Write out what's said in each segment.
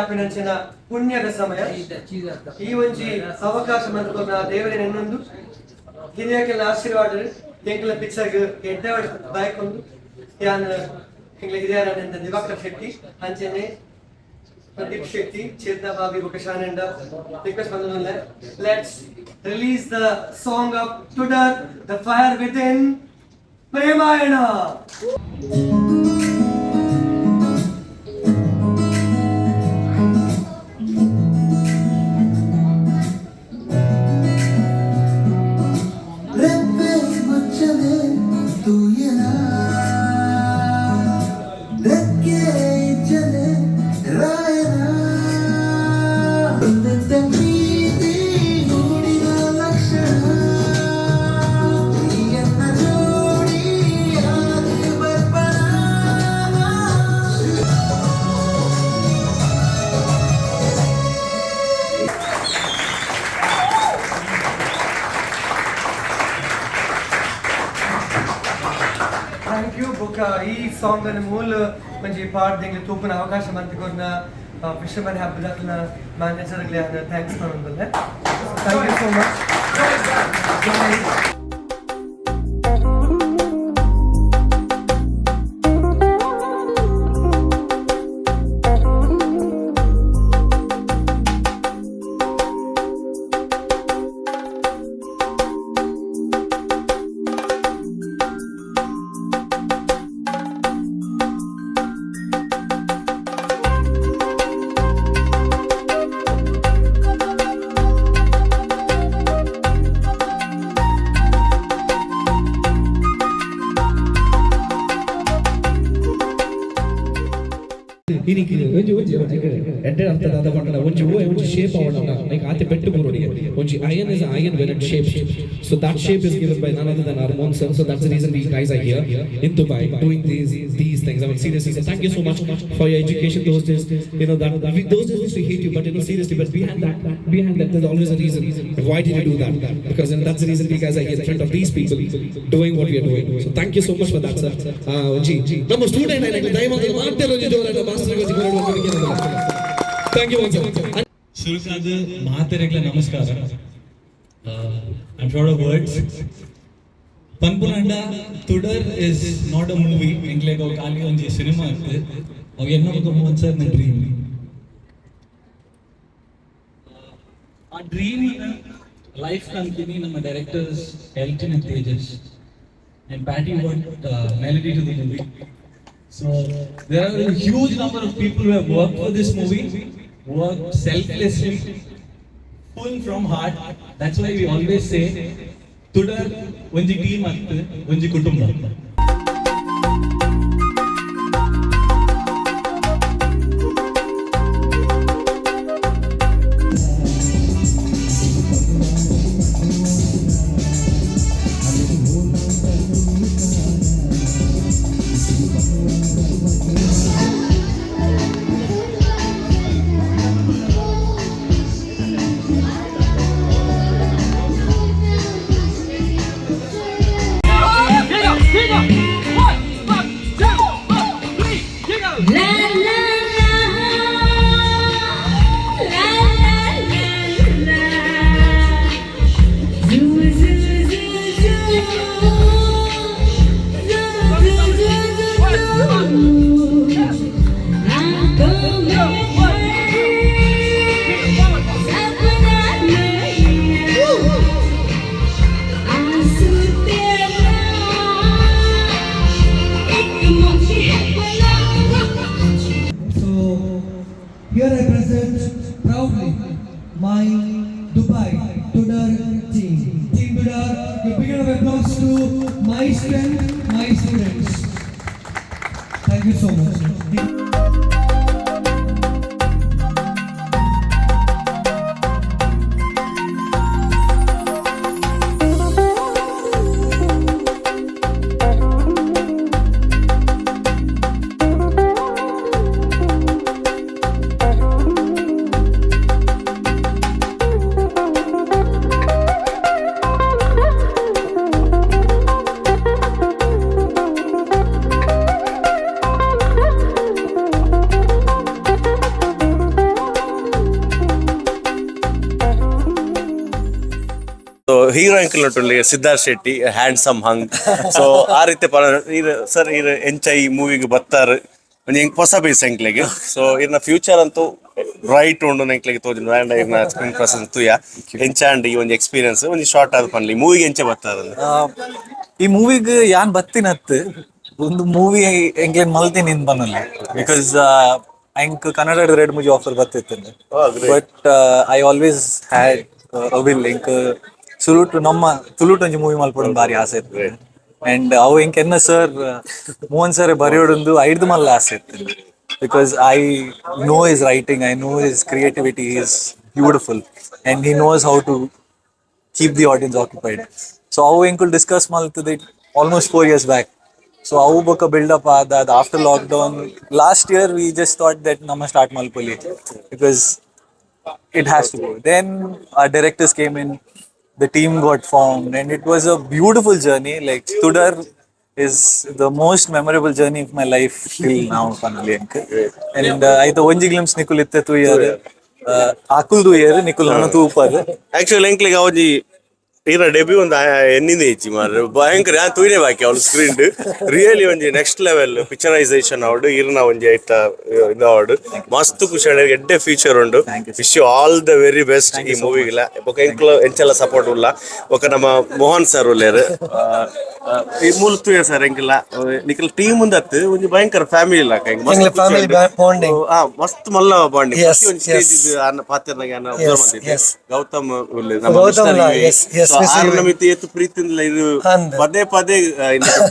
ಆಪಿನಂಚಿನ ಪುಣ್ಯದ ಸಮಯ. ಈ ಒಂಜಿ ಅವಕಾಶ ಮಂತ್ಕೊರ್ನ ದೇವರೇ ನೆನ್ನೊಂದು ಹಿರಿಯಕ್ಕೆಲ್ಲ ಆಶೀರ್ವಾದ ಎಂಕಲ ಪಿಕ್ಚರ್ಗ್ ಎಡ್ಡೆ ಬಯಕೊಂದು ಯಾನ್ ಎಂಕ್ಲ ಹಿರಿಯರಾದ ದಿವಾಕರ್ ಶೆಟ್ಟಿ ಅಂಚೆನೆ ಪ್ರದೀಪ್ ಶೆಟ್ಟಿ, ಚೇತನಾ ಬಾಬಿ ಬೊಕ ಶಾನಂಡ ರಿಕ್ವೆಸ್ಟ್ ಬಂದ. Let's release the song of Tudar, the fire within, Premayana. ರೆಪ್ಪೆ ಮುಚ್ಚದೆ ತೂಯನ, ರೆಕ್ಕೆ ಇಚ್ಚದೆ ರಾಯನ, ಒಂದೆತ್ತ ಪ್ರೀತಿ ಮೂಡಿದ ಲಕ್ಷಣ, ಎನ್ನ ಜೋಡಿ ಯಾರು ಬರ್ಪನ. Thank you. ಬೊಕ ಈ ಸಾಂಗ್ ಅನ್ನು ಮೂಲ ಒಂಜಿ ಪಾಡ್ ಎಂಗ್ಲ ತೂಪುನ ಅವಕಾಶ ಮಂತ್ ಕೊರ್ನ ಫಿಶರ್ಮನ್ ಹಬ್ಬದಕ್ಲ ಮ್ಯಾನೇಜರ್ thanks ಪನೊಂದುಲ್ಲೆ. Thank you so much. ಇನಿಕ್ ಒಂಜಿ ಒಂಜಿ ಒಂಜಿ ಎಡ್ಡೆ ಅರ್ಥ ದಾದ ಪಂಡ, ಒಂಜಿ ಓ ಒಂಜಿ ಶೇಪ್ ಅವಡ, ಲೈಕ್ ಆತೆ ಪೆಟ್ಟು ಬರೋಡಿಗೆ. ಒಂಜಿ iron is iron when it shape, so that shape is given by none other than our Mohan sir. So that's the reason we guys are here in Dubai doing these things. I mean, seriously, so thank you so much for your education those days. Those days we used to hate you, but seriously, but behind that there's always a reason. Why did you do that? Because that's the reason we guys are here in front of these people doing what we are doing. So thank you so much for that, sir. ಒಂಜಿ ನಮ್ಮ student ಆಯ್ನ ದಯಮಾಡಿ ಮಾತೆರ್ ಒಂಜಿ ಜೋರಾದ master ಒಂಜಿ ಕೊರಡು. Thank you. ಸುರುಕಾದ ಮಾತೆರೆಗ್ಲ ನಮಸ್ಕಾರ. I'm short of words. ಪನ್ಪುನಂಡ Tudar is not a movie. ಎಂಕ್ಲೆಗ್ ಅವು ಖಾಲಿ ಒಂಜಿ ಸಿನಿಮಾ ಅತ್ತ್, ಅವು ಎನ್ನ ಬೊಕ ಮೋಹನ್ ಸರ್ ನ ಡ್ರೀಮ್. ಆ ಡ್ರೀಮ್ ಲೈಫ್ ಕಂತೀನಿ ನಮ್ಮ directors Elton and Tejas and Patty what melody to the movie. So there are a huge number of people who have worked for this movie, worked selflessly, full from heart. That's why we always say, Tudar ಒಂಜಿ team ಅತ್ತ್, ಒಂಜಿ ಕುಟುಂಬ. La la la, la la la la. Zoo zoo zoo zoo, zoo zoo zoo zoo. आंखों में सपना नहीं, आंसू तेरा एक मुझे बना। So here I present proudly my Dubai Tudar team. Team Tudar, a big round of applause to my strength, my students. Thank you so much. Hero ಎಂಕಲ್ ನಟುಲ್ಲಿ Siddharth Shetty handsome hung. So ಆ ರೀತಿ ಪರ ಈರ್ ಸರ್, ಈರ್ ಎಂಚ ಈ ಮೂವಿಗೆ ಬತ್ತಾರು? ಒಂಜಿ ಎಂಕ್ ಹೊಸ ಬೇಸ್ ಎಂಕ್ಲೆಗ್. ಸೊ ಇರ್ನ ಫ್ಯೂಚರ್ ಅಂತೂ ಬ್ರೈಟ್ ಉಂಡು ಎಂಕ್ಲೆಗ್ ತೋಜುಂಡು. ಆಂಡ ಇರ್ನ ಸ್ಕ್ರೀನ್ ಪ್ರೆಸೆನ್ಸ್ ತೂಯ, ಎಂಚ ಅಂಡ್ ಈ ಒಂಜಿ ಎಕ್ಸ್ಪೀರಿಯನ್ಸ್ ಒಂಜಿ ಶಾರ್ಟ್ ಆದ್ ಪನ್ಲಿ, ಮೂವಿಗೆ ಎಂಚ ಬತ್ತಾರ? ಈ ಮೂವಿಗ್ ಯಾನ್ ಬತ್ತಿನತ್, ಒಂದು ಮೂವಿ ಎಂಕ್ಲೆನ್ ಮಲ್ತಿನಿ ಇಂದ್ ಪನೊಲಿ, because ಎಂಕ್ ಕನ್ನಡ ರೆಡ್ ಮೂಜಿ offer ಬತ್ತಿತ್ತು, but I always had a will. ಎಂಕ್ ಸುರುಟು ನಮ್ಮ ತುಳುಟ್ ಒಂಜಿ ಮೂವಿ ಮಲ್ಪೊಡು ಬಾರಿ ಆಸೆ ಇತ್ತು. ಅಂಡ್ ಅವು ಎಂಕ್ ಎನ್ನ ಸರ್ ಮೋಹನ್ ಸರ್ ಬರೆಯೋಡೊಂದು ಐಡ್ದು ಮಲ್ಲ ಆಸೆ ಇತ್ತು, because I know his writing, I know his creativity is beautiful, and he knows how to keep the audience occupied. So ಅವು ಎಂಕುಲ್ ಡಿಸ್ಕಸ್ ಮಲ್ತದೆ almost 4 years back. So ಅವು ಬೊಕ ಬಿಲ್ಡ್ ಅಪ್ ಆದ after lockdown last year, we just thought that ನಮ್ಮ start ಮಲ್ಪೊಲಿ, because it has to go. Then our directors came in, the team got formed, and it was a beautiful journey. Like, Tudar is the most memorable journey of my life till now, finally. And ಐತ ಒಂಜಿ glimpse ನಿಕುಲ್ ಇತ್ತೆ ತೂಯರ್, ಅಕುಲ್ ತೂಯರ್, ನಿಕುಲ್ ನನ ತೂಪರ್. Actually ಎಂಕ್ಲೆಗ್ ಅವಜಿ ಈರ debut ಒಂದು ಎನ್ನಿಂದ ಇಜ್ಜಿ ಮಾರ್ರೆ. ಭಯಂಕರ ಯಾನ್ ತೂಯಿನೇ ಬಾಕಿ ಅವಳು ಸ್ಕ್ರೀನ್. ರಿಯಲಿ ಒಂಜಿ next level picturisation ಅವಡು, ಇರ್ನ ಒಂಜಿ ಐತ ಇದು ಅವಡು. ಮಸ್ತ್ ಖುಷಿ ಆಂಡ್ ಎಡ್ಡೆ ಫ್ಯೂಚರ್ ಉಂಡು. Wish you all the very best ಈ ಮೂವಿಗಿಲ್ಲ. ಬೊಕ ಎಂಕ್ಲ ಎಂಚೆಲ್ಲ ಸಪೋರ್ಟ್ ಉಲ್ಲ. ಬೊಕ ನಮ್ಮ ಮೋಹನ್ ಸರ್ ಉಲ್ಲೇರು. ಈ ಮೂಲ ತೂಯ ಸರ್, ಎಂಕಲ್ಲ ನಿಕಲ್ ಟೀಮ್ ಉಂದತ್ತು ಒಂಜಿ ಭಯಂಕರ ಫ್ಯಾಮಿಲಿ ಇಲ್ಲ. ಎಂಕ್ಲ family bonding. ಮಸ್ತ್ ಮಲ್ಲ ಬಾಂಡಿಂಗ್. Yes. ಪಾತ್ರನಾಗ ಗೌತಮ್ ಉಲ್ಲೇರು. ಗೌತಮ್ ಲಾ, yes, Mr. ಆರ್ನ ಮಿತಿ ಏತು ಪ್ರೀತಿಯಿಂದ ಇದು ಅಂದ್. ಪದೇ ಪದೇ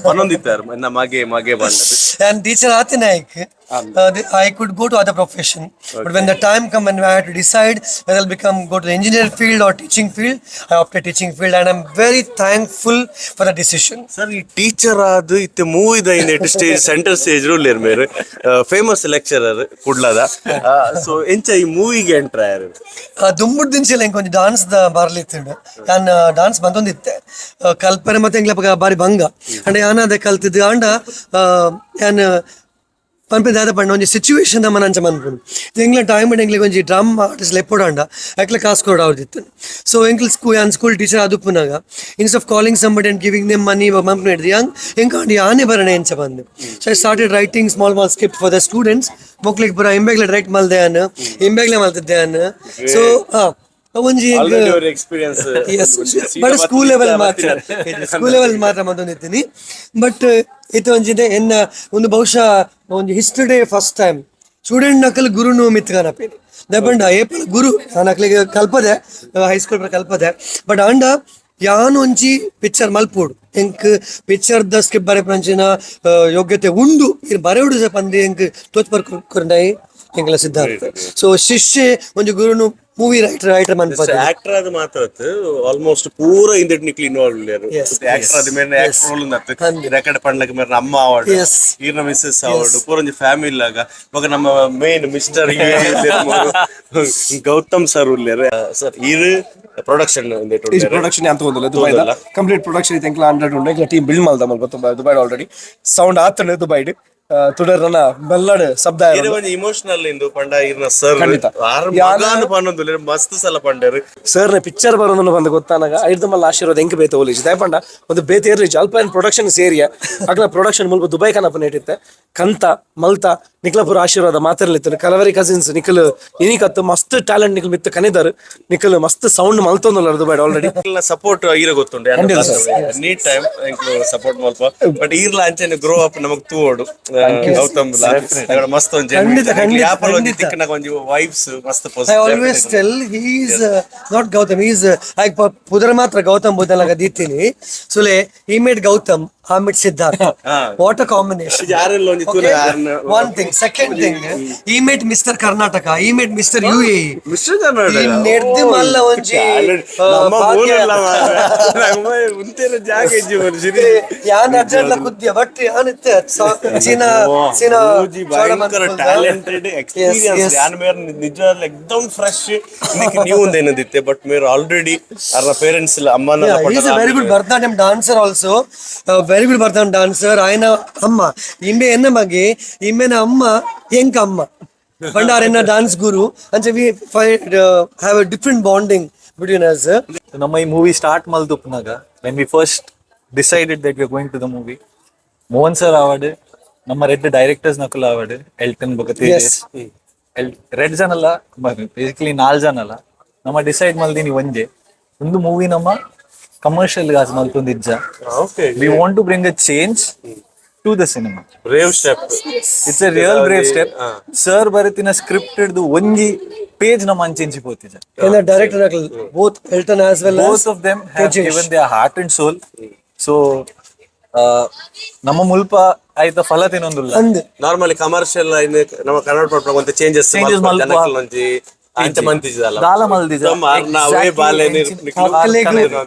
ಪನೊಂದಿತ್ತಾರೆ ನನ್ನ ಮಗೆ ಮಗೆ ಬಂದದ್ದು. And teacher Naik, I could go to other profession, but when the time come when I had to decide whether I'll become go to the engineer field or teaching field, I opted teaching field, and I'm very thankful for the decision. Sir, ಈ teacher ಆದ್ ಇತ್ತೆ ಮೂವಿದ stage centre stage ಉಲ್ಲೇರ್ ಮೇರ್, famous lecturer ಕುಡ್ಲದ. So ಎಂಚ ಈ ಮೂವಿಗೆ enter ಆಯರ್? ದುಂಬುಡ್ ದಿಂಚಿಲ ಎಂಕ್ ಒಂಜಿ dance ದ ಬರ್ಲಿತ್ತುಂಡು. ಯಾನ್ ಡಾನ್ಸ್ ಬಂದೊಂದಿತ್ತೆ ಕಲ್ಪನೆ ಮತ್ತೆ ಎಂಕ್ಲ ಬಾರಿ ಭಂಗ ಅಂಡ ಯಾನ್ ಅದೇ ಕಲ್ತಿದ್ದು. ಆಂಡ ಯಾನ್ ಪನ್ಪೆ ದಾದ ಪಂಡ, ಒಂಜಿ ಸಿಚುವೇಶನ್ ನಮ್ಮ ನಂಚ ಮನ್ಪುಂಡು. ಎಂಕ್ಲ ಟೈಮ್ ಎಂಕ್ಲಿಗೆ ಒಂಜಿ ಡ್ರಮ್ ಆರ್ಟಿಸ್ಟ್ ಲೆಪ್ಪೊಡಾಂಡ ಅಕ್ಲೆ ಕಾಸು ಕೊಡ ಅವ್ರದಿತ್ತು. ಸೊ ಎಂಕ್ಲ ಸ್ಕೂ ಯಾನ್ ಸ್ಕೂಲ್ ಟೀಚರ್ ಆದುಪ್ಪುನಾಗ, instead of calling somebody and giving them money ಮನ್ಪುನ ಹಿಡ್ದು ಯಾಂಗ್ ಎಂಕ್ ಯಾನೇ ಬರೋಣ ಎಂಚ ಬಂದು. So I started writing small small script for the students. ಮೊಕ್ಲಿಗೆ ಪೂರ ಇಂಬೆಗ್ಲೆ ರೈಟ್ ಮಲ್ದೆ ಯಾನ್, ಇಂಬೆಗ್ಲೆ ಮಲ್ತಿದ್ದೆ ಯಾನ್. ಸೊ ಒಂಜಿ experience. S, but school level ಮಾತ್ರ, ಸ್ಕೂಲ್ ಲೆವೆಲ್ ಮಾತ್ರ ಮಂತೊಂದಿದ್ದೀನಿ. ಬಟ್ ಇದು ಒಂಜಿದೆ ಎನ್ನ ಒಂದು ಬಹುಶಃ ಒಂದು history first time student ನಕಲ್ ಗುರುನು ಮಿತ್ಗಾನಪೇನಿ ದಬಂಡ ಏಪಲ್ ಗುರು ನಾನು ಅಕ್ಲಿಗೆ ಕಲ್ಪದೆ, ಹೈಸ್ಕೂಲ್ ಕಲ್ಪದೆ. ಬಟ್ ಆಂಡ ಯಾನ್ ಒಂಜಿ ಪಿಕ್ಚರ್ ಮಲ್ಪೋಡು, ಎಂಕ್ picture the script ಬರೆಪಂಚಿನ ಯೋಗ್ಯತೆ ಉಂಡು, ಇರ್ ಬರೆಯುಡು ಪಂದಿ ಎಂಕ್ ತೋಚ್ ಬರ್ ಕೊರ್ನೈ ಎಂಕ್ಲ ಸಿದ್ಧಾರ್ಥ. ಸೊ ಶಿಷ್ಯೆ ಒಂಜಿ ಗುರುನು movie writer writer ಮನ್ಪದ. Actor ಆದ್ ಮಾತ್ರ ಆಲ್ಮೋಸ್ಟ್ ಪೂರ ಇಂದೆಟ್ ನಿಕ್ಲು ಇನ್ವಾಲ್ವ್. ಆಕ್ಟರ್ ಆದ ಮೇಲೆ actor role record ಪಂಡ್ಲಕ ಮೇರೆ ಅಮ್ಮ ಅವಾರ್ಡ್, ಈರ್ನ ಮಿಸ್ಸಸ್ ಅವಾರ್ಡ್, ಪೂರ ಒಂಜಿ ಫ್ಯಾಮಿಲಿ ಆಗ. ಬೊಕ ನಮ್ಮ main mister Gautam sir ಉಲ್ಲೇರ್. Sir, ಈರ್ ಪ್ರೊಡಕ್ಷನ್. ಪ್ರೊಡಕ್ಷನ್ ಅಂತ ಒಂದಿಲ್ಲ, Dubai complete production ಐತೆ. ಎಂಕ್ಲ ಹಂಡ್ರೆಡ್ ಉಂಡು. ಎಂಕ್ಲ ಟೀಮ್ ಬಿಲ್ಡ್ ಮಲ್ದ ಮಲ್ಪ Dubai already sound ಆತಂಡು ದುಬೈಡ್ ತುಡರ್ನ ಬೆಲ್ಲಡ್ ಶಬ್ದ. ಒಂಜಿ ಇಮೋಷನಲ್ ಇಂದು ಪಂಡ ಈರ್ನ ಸರ್ ಖಂಡಿತ. ಆರ್ ಮಗಾನ್ ಪನ್ನೊಂದುಲ್ಲೆರ್, ಮಸ್ತ್ ಸಲ ಪಂಡೇರ್. ಸರ್ ನ ಪಿಕ್ಚರ್ ಬರೋದನ್ನು ಬಂದು ಗೊತ್ತಾನಾಗ ಐದು ಮಲ್ಲ ಆಶೀರ್ವಾದ ಎಂಕ್ ಬೇತೆ ಓಲಿಜ್ ದಯಪಂಡ ಒಂದು ಬೇತೆ ಏರ್ಲಿ ಅಲ್ಪೈನ್ ಪ್ರೊಡಕ್ಷನ್ ಸೇರಿಯ. ಅಗ್ಲ ಪ್ರೊಡಕ್ಷನ್ ಮುಲ್ಪ ದುಬೈ ಕನಪ ನೇಟಿತ್ತೆ ಕಂತ ಮಲ್ತ. ನಿಕ್ಲಪುರ ಆಶೀರ್ವಾದ ಮಾತಿರ್ಲಿತ್ತು. ಕಲವರಿ ಕಸಿನ್ಸ್ ನಿಖಲ್ ಇನಿಕತ್ತು ಮಸ್ತ್ ಟ್ಯಾಲೆಂಟ್ ನಿಖಲ್ ಮಿತ್ತ ಕನಿದಾರು. ನಿಖಲ್ ಮಸ್ತ್ ಸೌಂಡ್ ಮಲ್ತೊಂದುಲ್ಲ Dubai already. Support ಈರ ಗೊತ್ತುಂಡು. Any time support ಮಲ್ಪ. But ಈರ್ಲ ಅಂಚನೆ ಗ್ರೋ ಅಪ್ ನಮಗ್ ತೂವೋಡು ಗೌತಮ್ ಮಸ್ತ್ ಒಂಜಿ ಖಂಡಿತ, ಖಂಡಿತ, ಯಾಪಲ್ ಒಂಜಿ ಖಂಡಿತ. ತಿಕ್ಕನಾಗ ಒಂಜಿ ವೈಬ್ಸ್ ಮಸ್ತ್. I always tell he is not Gautam, he is like ಪುದರ್ ಮಾತ್ರ Gautam ಬುದ್ಧಲಾಗ ದೀತೀನಿ. Sule he made Gautam, I made Siddharth. What a combination! ಯಾರೆಲ್ಲ ಒಂಜಿ ತೂಲೆ ಯಾರನ್ನ. One thing, second thing, he made Mister Karnataka, he made Mister UAE. Mister Karnataka. ಈ ನೆಡ್ದು ಮಲ್ಲ ಒಂಜಿ ನಮ್ಮ ಭಾಗ್ಯ. ಮೂಲಲ್ಲ ಮಾರ್ರೆ. ನಮ್ಮ ಉಂತೇನ ಜಾಗ ಇಜ್ಜಿ ಮನುಷ್ಯರಿ. ಯಾನ್ ಅರ್ಜೆಂಟ್ ಕುದ್ಯ, ಬಟ್ ಯಾನ್ ಇತ್ತೆ ಚೀನಾ ಚೀನಾ ಮೂಜಿ ಭಯಂಕರ ಟ್ಯಾಲೆಂಟೆಡ್ ಎಕ್ಸ್ಪೀರಿಯನ್ಸ್. ಯಾನ್ ಮೇರ್ ನಿಜವಾಗ್ಲೂ ಎಕ್ದಮ್ ಫ್ರೆಶ್ ನೀವು ಒಂದೇನದಿತ್ತೆ. ಬಟ್ ಮೇರ್ ಆಲ್ರೆಡಿ ಅವರ ಪೇರೆಂಟ್ಸ್ ಅಮ್ಮನ Is very good Bharatanatyam dancer also, very good Bharatanatyam dancer. ಆಯನ ಅಮ್ಮ ಇಂಬೆ ಎನ್ನ ಮಗೆ, ಇಂಬೆನ ಅಮ್ಮ ಎಂಕ ಅಮ್ಮ ಬಂಡಾರ್ ಎನ್ನ ಡಾನ್ಸ್ ಗುರು. ಅಂಚೆ we have a different bonding. between us. ನಮ್ಮ ಈ ಮೂವಿ ಸ್ಟಾರ್ಟ್ ಮಲ್ದುಪ್ನಾಗ, when we first decided that we are going to the movie, Mohan sir award, ನಮ್ಮ red directors Nakul award, Elton ಬೊಕ ತೇಜಸ್, red ಜನ ಅಲ್ಲ, ಬೇಸಿಕಲಿ ನಾಲ್ ಜನ ಅಲ್ಲ. ನಮ್ಮ ಡಿಸೈಡ್ ಮಲ್ದಿನಿ ಒಂಜೆ ಒಂದು ಮೂವಿ ನಮ್ಮ ಕಮರ್ಷಿಯಲ್ ಗಾಸ್ ಮಲ್ತೊಂದಿಜ್ಜ. We want to bring a change to the cinema. Brave step. It's a real brave step, sir. ಬರೆತಿನ script ಹಿಡ್ದು ಒಂಜಿ ಪೇಜ್ ನಮ್ಮ ಅಂಚಿಂಚಿ ಪೋತಿಜ. And the director both Elton as well both as of them have Tejesh. Given their heart and soul. So ನಮ್ಮ ಮುಲ್ಪ ಆಯ್ತ ಫಲ ತಿನ್ನೊಂದುಲ್ಲ. ಅಂದ್ normally commercial ನಮ್ಮ ಕನ್ನಡ ಪಟ್ಟ ಒಂತೆ ಚೇಂಜಸ್ Changes ಮಲ್ಪ. ಜನಕ್ಕಲ್ ಒಂಜಿ ಅಂಚ ಮಂತಿಜಲ್ಲ. ದಾಲ ಮಲ್ದಿಜ. ಅವೇ ಬಾಲೆ. ಅಕ್ಲೆಗ್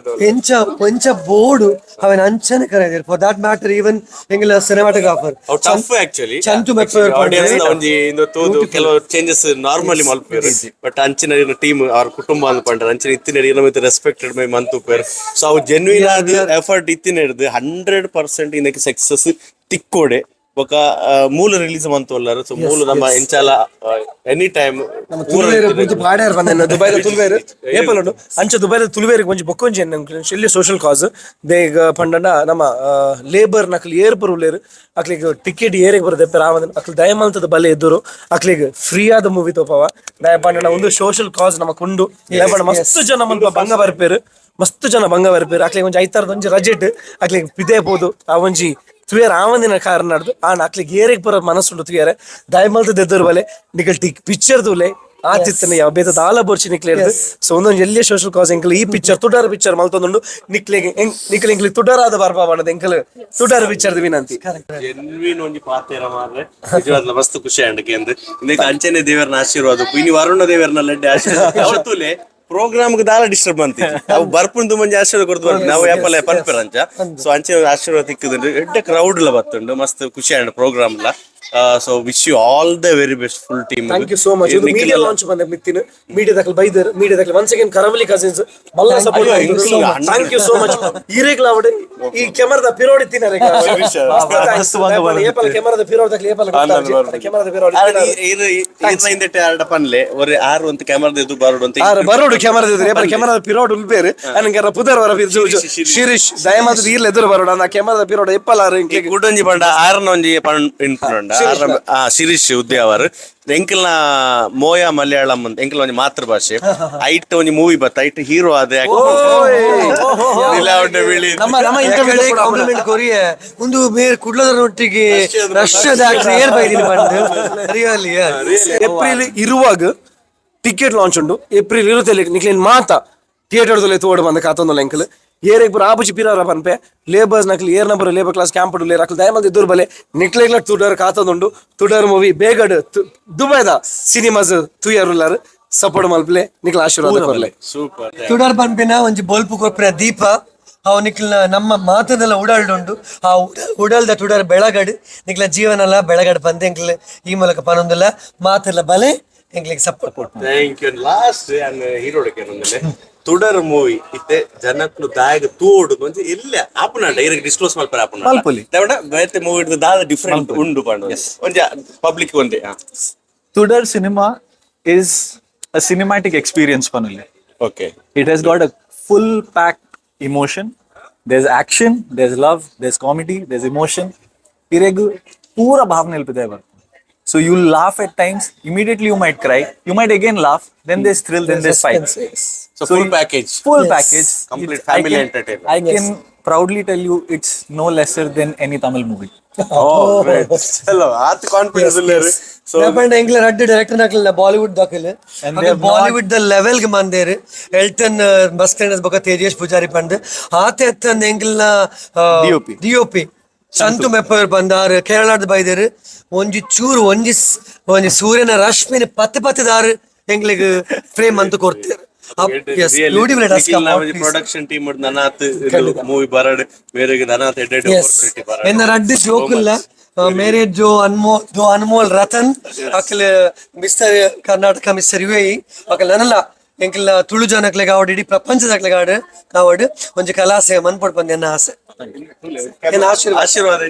ಎಂಚ ಒಂಚ ಬೋರ್ಡ್ ಅವನ ಅಂಚನೆ ಕರೆದಿರ್. For that matter even ಎಂಗಲ cinematographer ಅವು ಟಫ್ ಆಕ್ಚುಲಿ. ಚಂತು ಮೆಪ್ಪರ್. ಆಡಿಯನ್ಸ್ ಒಂಜಿ ಇಂದು ತೂದು ಕೆಲವು ಚೇಂಜಸ್ ನಾರ್ಮಲಿ ಮಲ್ಪೇರು. ಬಟ್ ಅಂಚಿನ ಟೀಮ್ ಅವ್ರ ಕುಟುಂಬ ಅಂತ ಪಂಡ್ರೆ ಅಂಚಿನ ಇತ್ತಿನ ಇರ ರೆಸ್ಪೆಕ್ಟೆಡ್ ಮೈ ಮಂತುಪೇರು. ಸೊ ಅವು ಜೆನ್ಯೂನ್ ಆದ ಎಫರ್ಟ್ ಇತ್ತಿನ ಹಿಡ್ದು 100% ಇದಕ್ಕೆ ಸಕ್ಸಸ್ ತಿಕ್ಕೋಡೆ. ಬೊಕ ಮೂಲ ರಿಲೀಸ್ ಮಂತೊಲ್ಲಾರು. ಸೊ ಮೂಲ ನಮ್ಮ ಎಂಚಾಲ ಎನಿ ಟೈಮ್. ನಮ್ಮ ತುಳುವೇರು ಬುದ್ದು ಪಾಡ್ಯಾರ ಬಂದ ದುಬೈದ ತುಳುವೇರು ಏಪಲುಂಡು ಅಂಚ ದುಬೈದ ತುಳುವೇರಿಗೆ ಒಂಜಿ ಬೊಕ್ಕೊಂಜಿ ಎಲ್ಲಿ ಸೋಷಿಯಲ್ ಕಾಸ್ ದೇಗ ಪಂಡಂಡ ನಮ್ಮ ಲೇಬರ್ ನಕಲ್ ಏರ್ ಬರುಲೇರು, ಅಕ್ಲಿಗೆ ಟಿಕೆಟ್ ಏರಿಗೆ ಬರುತ್ತೆ ರಾಮಂದನ್ ಅಕ್ಲು ದಯಮಲ್ತದ ಬಲೆ ಎದ್ದರು ಅಕ್ಲಿಗೆ ಫ್ರೀ ಆದ ಮೂವಿ ತೋಪವ. ದಯ ಪಂಡಂಡ ಒಂದು ಸೋಷಿಯಲ್ ಕಾಸ್ ನಮ್ಮ ಕುಂಡು ದಯಪಂಡ ಮಸ್ತ್ ಜನ ಮಲ್ಪ ಬಂಗ ಬರ್ಪೇರು, ಮಸ್ತ್ ಜನ ಬಂಗ ಬರ್ಪೇರು. ಅಕ್ಲಿಗೆ ಒಂಜಿ ಐತಾರದ ಒಂಜಿ ರಜೆಟ್ ಅಕ್ಲಿಗೆ ಪಿದೆ ಪೋದು ಆ ಒಂಜಿ ತುಯರ್ ಆವಂದಿನ ಕಾರಣ ನಡ್ದು ಆ ಅಕ್ಲಿಗೆ ಏರಿಗೆ ಬರೋ ಮನಸ್ಸುಂಡು ತುಯರೆ. ದಯಮಲ್ತದ ಎದ್ದರು ಬಲೆ ನಿಕಲ್ ಟಿಕ್ ಪಿಕ್ಚರ್ ದೂಲೆ ಆತಿತ್ತನೆ ಯಾವ ಬೇತ ದಾಲ ಬೋರ್ಚಿ ನಿಕ್ಲೇರ್ದು. ಸೊ ಒಂದೊಂದು ಎಲ್ಲಿ ಸೋಷಿಯಲ್ ಕಾಸ್ ಎಂಕಲ್ ಈ ಪಿಕ್ಚರ್ ತುಡಾರ್ ಪಿಕ್ಚರ್ ಮಲ್ತೊಂದುಂಡು. ನಿಕ್ಲೆಗೆ ನಿಕ್ಲೆ ಎಂಕ್ಲೆ ತುಡಾರಾದ ಬರ್ಪಾ ಬಣ್ಣದ ಎಂಕಲ್ ತುಡಾರ್ ಪಿಕ್ಚರ್ ವಿನಂತಿ. ಜೆನ್ವಿನ್ ಒಂಜಿ ಪಾತೆರ ಮಾರ್ರೆ, ನಿಜವಾದ್ಲ ಮಸ್ತ್ ಖುಷಿ ಆಂಡ್ ಕೇಂದ್. ಇಂದಕ್ಕೆ ಅಂಚನೆ ದೇವರನ ಆಶೀರ್ವಾದ, ಇನಿ ವರುಣ ದೇವರನ ಲಡ್ಡೆ ಆಶೀರ್ವಾದ. ಅವತ್ತುಲೆ ಪ್ರೋಗ್ರಾಮ್ ದಾಲ ಡಿಸ್ಟರ್ಬ್ ಅಂತಿ ಅವು ಬರ್ಪುಂದು ಮಂಜಿ ಆಶೀರ್ವಾದ ಕೊಡ್ದು ಬರ್ಪು ನಾವು ಯಾಪಲ್ಲ ಪನ್ಪೆರ್ ಅಂಚ. ಸೊ ಅಂಚೆ ಒಂಜಿ ಆಶೀರ್ವಾದ ತಿಕ್ಕುದುಂಡು. ಎಡ್ಡೆ ಕ್ರೌಡ್ ಲ ಬತ್ತುಂಡು, ಮಸ್ತ್ ಖುಷಿ ಆಂಡ್ ಪ್ರೋಗ್ರಾಮ್ ಲ. So wish you all the very best, full team. Thank you so much. ಇದು ಮೀಡಿಯಾ ಲಾಂಚ್ ಬಂದ ಮಿತ್ತಿನ media Dhakal ಬೈದರ್, media Dhakal once again ಕರಾವಳಿ ಕಸಿನ್ಸ್ ಮಲ್ಲ ಸಪೋರ್ಟ್. ಅಯ್ಯೋ, thank you so much. ಈರೇಗ್ಲ ಅವಡೆ ಈ ಕ್ಯಾಮರಾದ ಪಿರೋಡಿ ತಿನ್ನರೆ. ಮಸ್ತ್ ಬಂಗ ಬರ್ತದೆ. ಏಪಲ ಕ್ಯಾಮರಾದ ಪಿರೋಡಿ ದಕಲ್ ಏಪಲ ಕ್ಯಾಮರಾದ ಪಿರೋಡಿ. ಹಿಂದೆಟ್ಟೆ ಆರಡ ಪನ್ಲೆ ಒರೆ ಆರು ಅಂತ ಕ್ಯಾಮರಾದ ಎದುರು ಬರೋಡು ಅಂತ. ಆರು ಬರೋಡು ಕ್ಯಾಮರಾದ ಎದುರು. ಏಪಲ ಕ್ಯಾಮರಾದ ಪಿರೋಡ್ ಉಲ್ಬೇರು ಅನಂಗಾರ ಪುದರ್ ವರ ಶಿರೀಶ್ ದಯಮಾದ ಈರ್ಲ ಎದುರು ಬರೋಡು ಅನ್ನ ಕ್ಯಾಮರಾದ ಪಿರೋಡ್ ಎಪ್ಪಲಾರು. ಈ ಕುಡೊಂಜಿ ಪಂಡ ಆರನ ಒಂಜಿ ಪಣ್ ಇನ್ಪುಂಡ ಆ ಶಿರೀಶ್ ಉದ್ಯಾವರ್ ಎಂಕಲ್ನ ಮೋಯಾ ಮಲಯಾಳಂ ಅಂತ ಎಂಕಲ್ ಒಂಜಿ ಮಾತೃಭಾಷೆ ಐಟ್ ಒಂಜಿ ಮೂವಿ ಬತ್ತ, ಐಟ್ ಹೀರೋ ಆದ ನಮ್ಮ ನಮ್ಮ ಇಂಟರ್ವ್ಯೂ ಕಾಂಪ್ಲಿಮೆಂಟ್ ಕೊರಿಯ ಒಂದು ಮೇರ್ ಕುಡ್ಲದರೊಟ್ಟಿಗೆ ರಷ್ಯಾದ ಆಕ್ಟರ್ ಏರ್ ಬೈದಿನಿ ಬಂದು ರಿಯಲಿ. ಏಪ್ರಿಲ್ ಇರುವಾಗ ಟಿಕೆಟ್ ಲಾಂಚ್ ಉಂಡು. ಏಪ್ರಿಲ್ ಇರುತ್ತೆ ನಿಕ್ಲೇನ್ ಮಾತ ಥಿಯೇಟರ್ ದೊಲೆ ತೋಡು ಬಂದ ಕಾತೊಂದು ಎಂಕಲ್ ಏರೆಗ್ ಪೂರ ಆಪುಜಿ ಪಿರಾರ ಪನ್ಪೆ. ಲೇಬರ್ಸ್ ನಕ್ಲಿ ಏರ್ number labour class camp layer ಅಕ್ಲು ದಯಮಲ್ದಿ ಎದುರು ಬಲೆ ನಿಕ್ಲೆಗ್ಲ ತುಡರ್ ಕಾತೊಂದುಂಡು. ತುಡರ್ ಮೂವಿ ಬೇಗಡ್ ದುಬೈದ ಸಿನಿಮಾಸ್ ತುಯರುಲ್ಲಾರ್ ಸಪೋರ್ಟ್ ಮಲ್ಪಲೆ, ನಿಕ್ಲ ಆಶೀರ್ವಾದ ಕೊರ್ಲೆ. ಸೂಪರ್. ತುಡರ್ ಪನ್ಪಿನ ಒಂಜಿ ಬೊಲ್ಪು ಕೊರ್ಪಿನ ದೀಪ ಅವು ನಿಕ್ಲ್ನ ನಮ್ಮ ಮಾತದೆಲ್ಲ ಉಡಲ್ಡುಂಡು. ಆ ಉಡಲ್ದ ತುಡರ್ ಬೆಳಗಡ್ ನಿಕ್ಲ ಜೀವನಲ ಬೆಳಗಡ್ ಪಂದ್ ಎಂಕ್ಲ ಈ ಮೂಲಕ ಪನೊಂದುಲ್ಲ. ಮಾತೆಲ್ಲ ಬಲೆ ಎಂಕ್ಲಿಗೆ support. Thank you. Last hero ತುಡರ್ movie ಇತ್ತೆ ಜನಕ್ಲು ದಾಯಗ ತೋಡು ಒಂಜಿ ಇಲ್ಲ ಆಪುನಾಂಡ ಇರಗ್ ಡಿಸ್ಕ್ಲೋಸ್ ಮಲ್ಪರ ಆಪುನಾಂಡ ಮಲ್ಪೊಲಿ. ದೇವಡ ಬೇತೆ ಮೂವಿ ದಾದ ಡಿಫರೆಂಟ್ ಉಂಡು ಪಂಡ ಒಂಜಿ ಪಬ್ಲಿಕ್ ಒಂದೇ. Tudar cinema is a cinematic experience ಪನುಲೆ. Okay. It has got a full packed emotion. There's action, there's love, there's comedy, there's emotion. ಇರೆಗ್ ಪೂರ ಭಾವನೆ ಇಲ್ಪಿದೆ. So you laugh at times, immediately you might cry, you might again laugh, then there's thrill, then there's fight. So full package. Full package. Complete I family can- entertainment. I can proudly tell you it's no lesser than any Tamil movie. ಚಲೋ ಆತ್ confidence ಇಲ್ಲ. So ಪಂಡ ಎಂಕ್ಲ ರಡ್ಡ್ director ನಕಲ್ನ Bollywood ದಾಖಲೆ And they have not- Bollywood the level ಗೆ ಮಂದೇರು Elton Mascarenhas ಬೊಕ ತೇಜೇಶ್ ಪೂಜಾರಿ ಪಂದ್ ಆತೆ ಎತ್ತಂದ ಎಂಕ್ಲ್ನ DOP. DOP Santu ಮೆಪ್ಪರ್ ಬಂದಾರು ಕೇರಳದ ಬೈದೇರು. ಒಂಜಿ ಚೂರು ಒಂಜಿ ಒಂಜಿ ಸೂರ್ಯನ ರಶ್ಮಿನ ಪತ್ತೆ ಪತ್ತೆದಾರು ಎಂಗ್ಲಿಗ್ ಫ್ರೇಮ್ ಅಂತ ಕೊಡ್ತೇರು. S, beautiful. Production team ನನಾತ್ movie ಬರಡ್ ಮೇರೆಗೆ ನನಾತ್ ಎಡ್ಡೆಡ್. ಎಸ್, ಎನ್ನ ರಡ್ಡ್ ಜೋಕುಲ್ಲ ಮೇರೆ ಜೋ ಅನ್ಮೋಲ್ ಜೋ ಅನ್ಮೋಲ್ ರತನ್ ಅಕ್ಲ mister Karnataka mister U ಅಕ್ಲ ನನಲ ಎಂಕಲ್ನ ತುಳು ಜನಕ್ಲೆಗ್ ಆವಡ್ ಇಡೀ ಪ್ರಪಂಚದಕ್ಲೆಗ್ ಆವಡ್ ಕಾವಡ್ ಒಂಜಿ ಕಲಾಸೆ ಮನ್ಪೊಡ್ ಪಂದ್ ಎನ್ನ ಆಸೆ, ಎನ್ನ ಆಶೀರ್ವಾದ. ಆಶೀರ್ವಾದ.